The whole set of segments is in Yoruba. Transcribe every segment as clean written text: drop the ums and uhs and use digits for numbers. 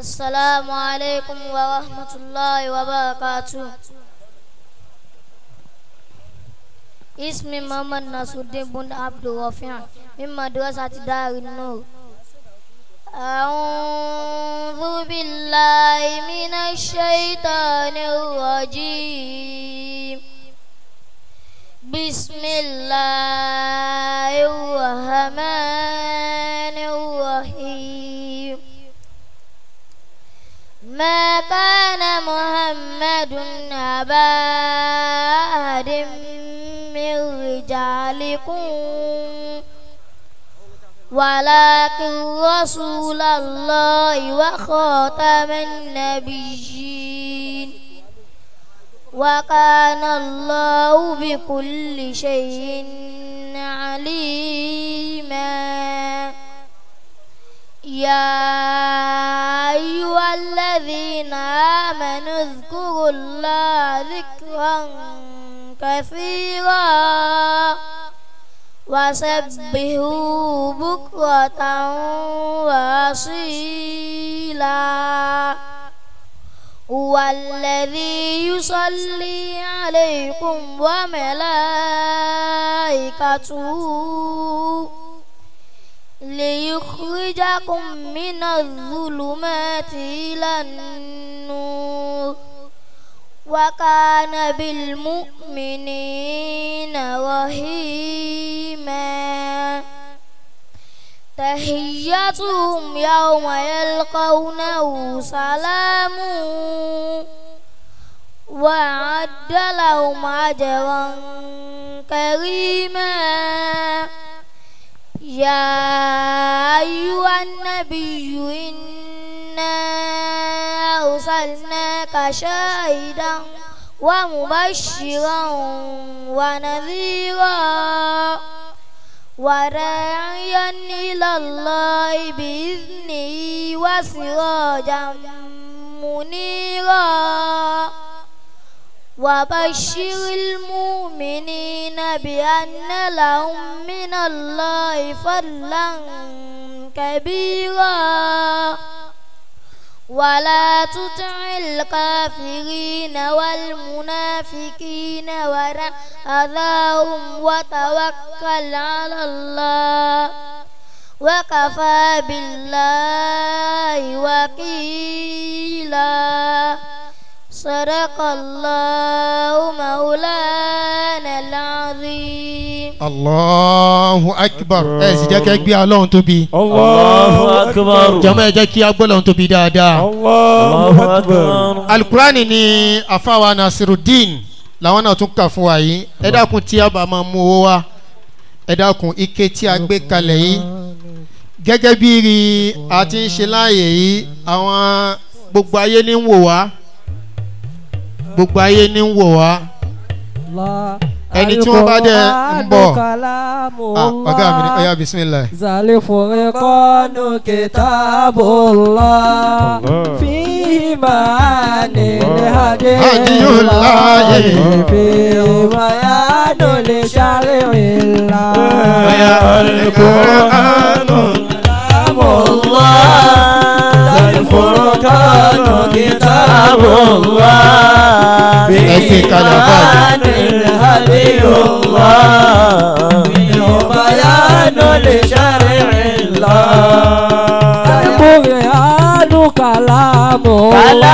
السلام عليكم ورحمة الله وبركاته. اسمي محمد نصر الدين بن عبد الرفيع من مدرسة دار النور. أعوذ بالله من الشيطان الرجيم. بسم الله الرحمن الرحيم. ما كان محمد أبا أحد من رجالكم ولكن رسول الله وخاتم النبيين وكان الله بكل شيء عليما. يا أيها الذين آمنوا اذكروا الله ذكرا كثيرا وسبحوه بكرة وأصيلا. هو الذي يصلي عليكم وملائكته ليخرجكم من الظلمات إلى النور وكان بالمؤمنين رحيما. تحيتهم يوم يلقونه سلام وأعد لهم أجرا كريما. يا أيها النبي إنا أرسلناك شاهدا ومبشرا ونذيرا وداعيا إلى الله بإذنه وسراجا منيرا. وبشر المؤمنين بأن لهم من الله فضلا كبيرا. ولا تطع الكافرين والمنافقين ودع أذاهم وتوكل على الله وكفى بالله وكيلا. صدق الله مولانا العظيم. Allahu akbar. Ẹ sì jẹ́ kẹ́ gbé Ọlọ́run tóbi. Allahu akbar. Jọmọ ẹ jẹ́ kí a gbọ́ Ọlọ́run tóbi dáadáa. Allahu akbar. Alukurani ni àfáwa Nasiruddin làwọn náà tún kà fún wa yìí. Ẹ dákun tí a bá máa mú owó wá, ẹ dákun ike tí a gbé kalẹ̀ yìí gẹ́gẹ́ bí a ti ń ṣe láàyè yìí, àwọn gbogbo ayé ní ń wò wá, gbogbo ayé ní ń wò wá. Ẹni tí wọ́n bá dẹ̀ ń bọ̀, ọ̀gá mi ni ọ̀yá bisimilayi. Zalifurikọ́nù kitabullah fihi ma'ani hadiyullahi fihi bayanu li shari'illah. Al-Qur'anu kalamullah Zalifurikọ́nù kitabullah ẹ kalẹ̀ báyìí. Hadiyullah bayanu li shari'illah. Al-Qur'anu kalamullah.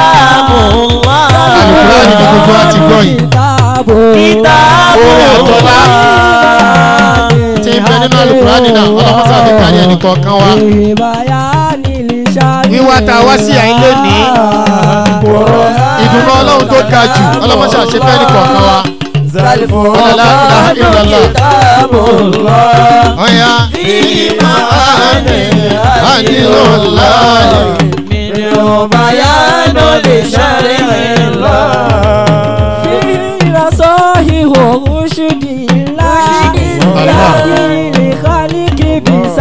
Al-Qur'an ni gbogbo wa ti gbọ́ yìí. Orí àtọ́lá tí ń bẹ nínú Al-Qur'an náà ọlọ́mọsá fi kárí ẹnì kọ̀ọ̀kan wa. Wíwá ta wá sí àyín lónìí, ìdùnnú Ọlọ́run tó ga jù ọlọ́mọsá ṣe fẹ́ ní kọ̀ọ̀kan wa. Zalifurikọ́nù kitabullah Ọ̀yá fihi hadiyullah minhu bayanu li shari'illah. Fihi nasahihu rushudillah.